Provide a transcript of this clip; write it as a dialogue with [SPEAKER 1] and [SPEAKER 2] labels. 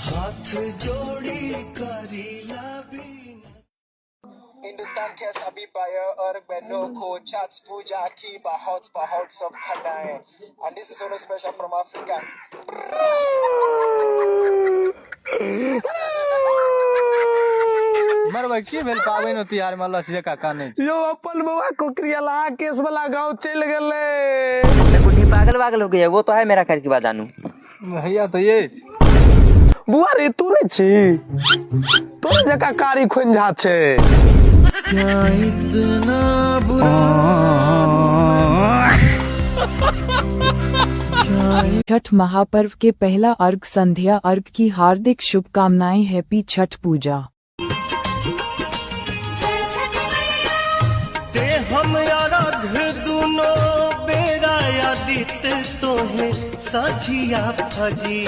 [SPEAKER 1] हाथ जोड़ी करीला बिना।
[SPEAKER 2] हिंदुस्तान के सभी भाइयों और बहनों को छठ पूजा की बहुत बहुत शुभकामनाएं। And this is only special from Africa.
[SPEAKER 3] मरबै की भेल पाबनि तिहार मे लस जकाँ कानै छै?
[SPEAKER 4] यौ, अपन बौआ कोकरियाला केस वाला गाँव चलि गेलै।
[SPEAKER 5] बुढ़ी पागल वागल हो गई है। वो तो है मेरा घर की बात जानू।
[SPEAKER 3] भैया तऽ अछि।
[SPEAKER 4] बुआ रे, तू नहि छी? तोरे जकाँ कारी खोंझा छै।
[SPEAKER 1] क्या इतना बुरा?
[SPEAKER 6] छठ महापर्व के पहला अर्घ संध्या अर्घ की हार्दिक शुभकामनाएं। हैप्पी छठ पूजा।
[SPEAKER 1] ते हमरा रघ दुनो बेरा आदित तोहे सझिया फजी।